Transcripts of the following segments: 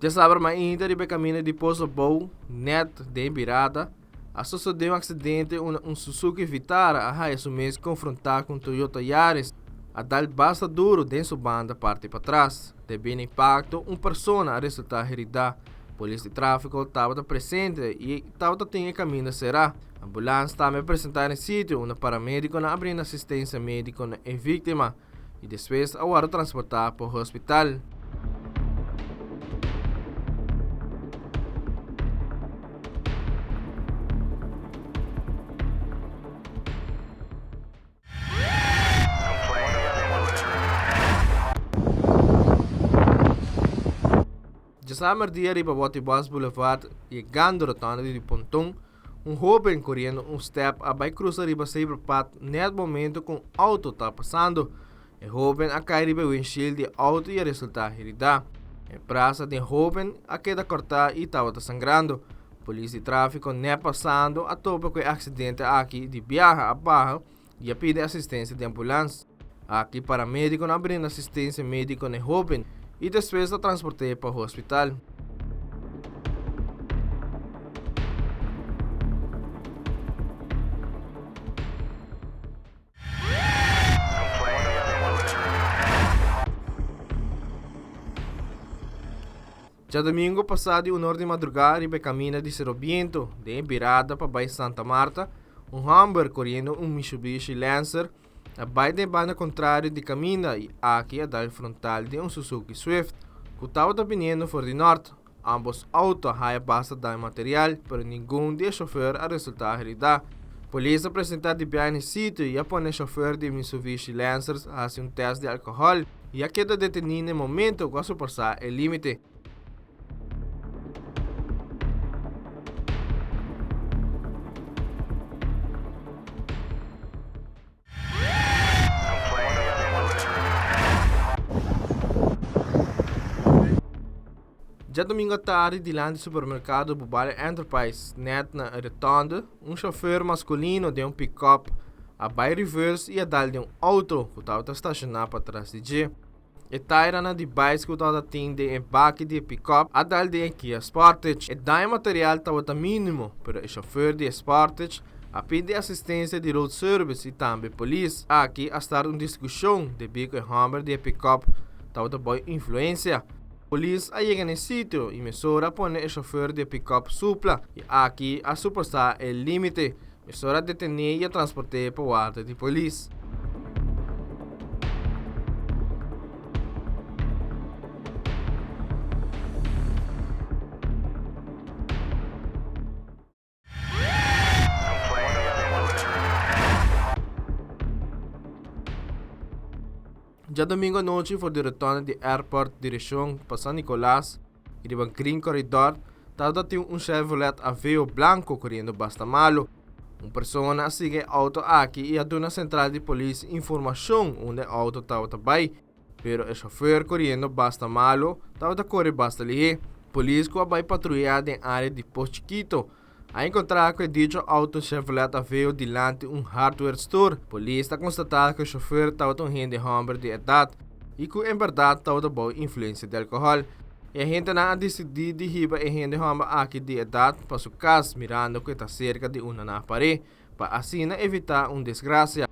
Djasabra mainta riba e kaminda di Pozo Bou, nèt den birada, a sosodé un aksidente unda un Suzuki Vitara a haya su mes konfrontá ku un Toyota Yaris a dal basta duru den su banda parti patras. Debí na impakto, un persona a resultá heridá. Polis di tráfiko tabata presente i tabata tin e kaminda será. Ambulans tambe a presentá na e sitio unda paramedikonan a brinda asistensia médiko na e víktima i despues a wòrdu transportá pa hospital. Djasamer dia riba Boti Bos Boulevard yegando rotonda di Ponton, un hoben coriendo un step a bay cruza riba zebrapad net momento cu un auto ta pasando. E hoben a cay riba e windshield di e auto y a resulta herida. E brasa di e hoben a keda corta y tabata sangrando. Polis di trafico net pasando a topa cu e accidente aki di biaha a baha y a pidi asistencia di ambulans. Aki paramediconan a brinda asistencia medico na e hoben y despues a transport'e pa hospital. Djadomingo pasá di unor di madrugá riba e kaminda di Sero Biento, den e birada pa bai Santa Marta, un hòmber koriendo un Mitsubishi Lancer a bai den e banda kontrario di kaminda i aki a dal frontal den un Suzuki Swift ku tabata biniendo for di nòrt. Ambos outo a haya basta daño material, pero ningun di e shofer a resultá heridá. Polis a presentá di biaha na e sitio i a pone e shofer di e Mitsubishi Lancer hasi un tèst di alkohòl i a keda detení na e momento ku a surpasá e límite. Djadomingo atardi dilanti supermerkado Bubali Enterprise net na e rotonde un shofer maskulino den un pikòp a bai reverse i a dal den un outo ku tabata stashoná patras di dje. E tairanan di bais ku tabata tin den e baki di e pikòp a dal den e Kia Sportage. E daño material tabata mínimo, pero e shofer di e Sportage a pidi asistensia di road service i tambe polis. Aki a start un diskushon debí ku e hòmber di e pikòp tabata bou influensia. Polis a yega na e sitio i mesora a pone e shofer di e pikòp supla i aki a surpasá e límite. Mesora a detené i a transport'é pa warda di polis. Djadomingo anochi for di rotonda di airport direccion pa San Nicolas y riba Green Corridor tabata tin un Chevrolet Aveo blanco coriendo basta malo. Un persona a sigui e auto aki y a duna central di polis informacion unda e auto tabata bay. Pero e chofer coriendo basta malo tabata core basta lihe. Polis cu a bay patruya den area di Pos Chikito a encontra cu e dicho auto Chevrolet Aveo dilanti un hardware store. Polis ta constata cu e chofer tabata un hende homber di edad y cu en berdad tabata bou influencia di alcohol. E agentenan a dicidi di hiba e hende homber aki di edad pa su cas mirando cu e ta cerca di unda nan a pare. pa asina evitá un desgrasia.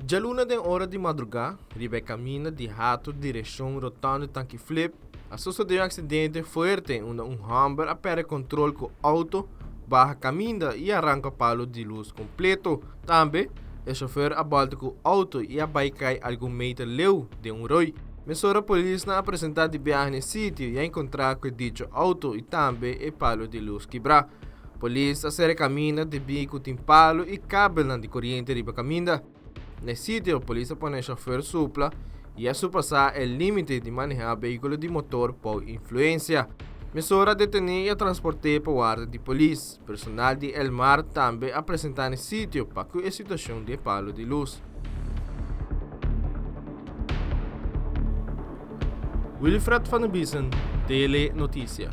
Djaluna den ora di madrugá, riba e kaminda di Hato direkshon Rotonde Tanki Flip, a sosodé un aksidente fuerte unda un hòmber a pèrdè kontrol ku outo, baha kaminda i a ranka palu di lus kompleto. Tambe, e shofer a bolta ku outo i a bai kai algun meter leu den un roi. Mesora polisnan a presentá di biaha na e sitio i a enkontrá ku e dicho outo i tambe e palu di lus kibrá. Polis a sera e kaminda debí ku tin palu i kabelnan di koriente riba kaminda. Na e sitio, polis a pone e shofer supla i a surpasá e límite di manehá behíkulo di motor bou influensia. Mesora a detené i a transport'é pa warda di polis. Personal di Elmar tambe a presentá na e sitio pa ku e situashon di e palu di lus. Wilfred van der Biesen, Tele Noticia.